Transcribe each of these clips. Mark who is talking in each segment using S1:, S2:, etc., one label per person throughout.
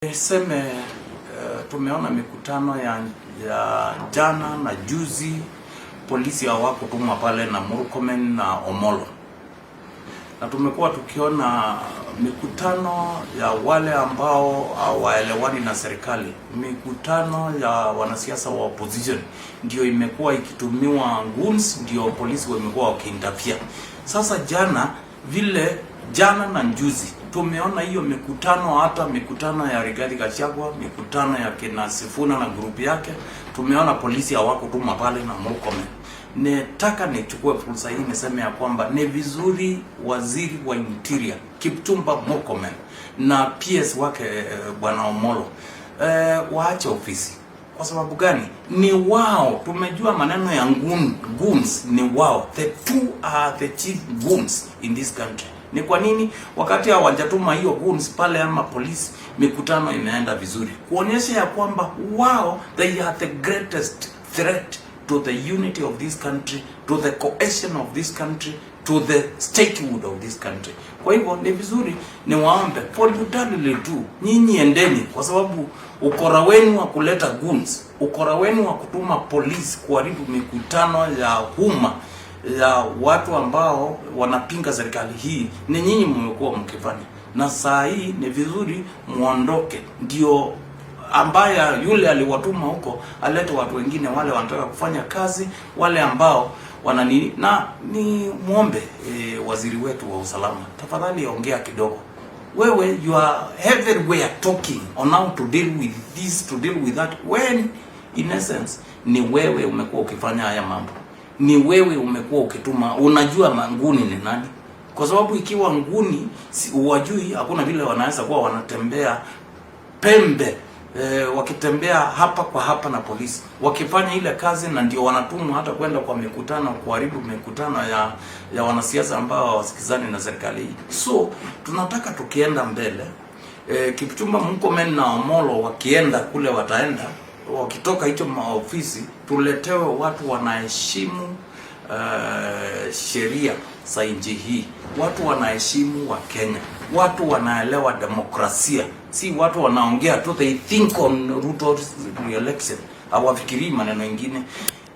S1: Niseme tumeona mikutano ya jana na juzi, polisi hawakutumwa pale na Murkomen na Omolo, na tumekuwa tukiona mikutano ya wale ambao hawaelewani na serikali, mikutano ya wanasiasa wa opposition ndio imekuwa ikitumiwa goons, ndio polisi wamekuwa wakiinterfere. Sasa jana vile jana na juzi tumeona hiyo mikutano, hata mikutano ya Rigathi Gachagua, mikutano ya kina Sifuna na group yake, tumeona polisi hawakutumwa pale na Murkomen. Nataka nichukue fursa hii niseme ya kwamba ni vizuri waziri wa Interior Kipchumba Murkomen na PS wake bwana Omolo waache ofisi. Kwa sababu gani? Ni wao, tumejua maneno ya goons ni wao, the two are the chief goons in this country. Ni kwa nini wakati hawajatuma hiyo goons pale ama polisi, mikutano imeenda vizuri, kuonyesha ya kwamba wao, they are the greatest threat to the unity of this country, to the cohesion of this country, to the statehood of this country. Kwa hivyo ni vizuri niwaombe voluntarily tu, nyinyi endeni, kwa sababu ukora wenu wa kuleta goons, ukora wenu wa kutuma polisi kuharibu mikutano ya umma ya watu ambao wanapinga serikali hii, ni nyinyi mmekuwa mkifanya, na saa hii ni vizuri muondoke, ndio ambaye yule aliwatuma huko alete watu wengine wale wanataka kufanya kazi, wale ambao wana nini. Na ni muombe waziri wetu wa usalama, tafadhali ongea kidogo. Wewe, you are everywhere talking on how to deal with this, to deal with that, when in essence ni wewe umekuwa ukifanya haya mambo, ni wewe umekuwa ukituma. Unajua manguni ni nani? Kwa sababu ikiwa nguni si, huwajui, hakuna vile wanaweza kuwa wanatembea pembe wakitembea hapa kwa hapa na polisi wakifanya ile kazi, na ndio wanatumwa hata kwenda kwa mikutano kuharibu mikutano ya wanasiasa ambao hawasikizani na serikali hii. So tunataka tukienda mbele Kipchumba Murkomen na Omolo wakienda kule, wataenda wakitoka hicho maofisi, tuletewe watu wanaheshimu sheria za nchi hii, watu wanaheshimu Wakenya, watu wanaelewa demokrasia, si watu wanaongea tu, they think on Ruto's re-election, hawafikirii maneno ingine.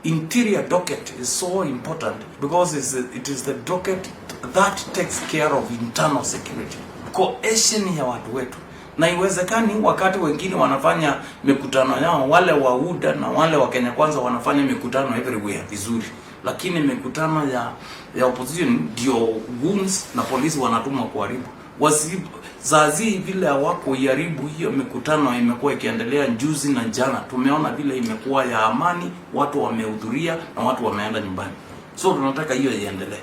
S1: Interior docket is so important because it is the docket that takes care of internal security, cohesion ya watu wetu, na iwezekani wakati wengine wanafanya mikutano yao, wale wa UDA na wale wa Kenya Kwanza wanafanya mikutano everywhere vizuri, lakini mikutano ya opposition ndio goons na polisi wanatumwa kuharibu. Wasi zazi vile hawakuiharibu hiyo mikutano, imekuwa ikiendelea juzi na jana, tumeona vile imekuwa ya amani, watu wamehudhuria na watu wameenda nyumbani, so tunataka hiyo iendelee.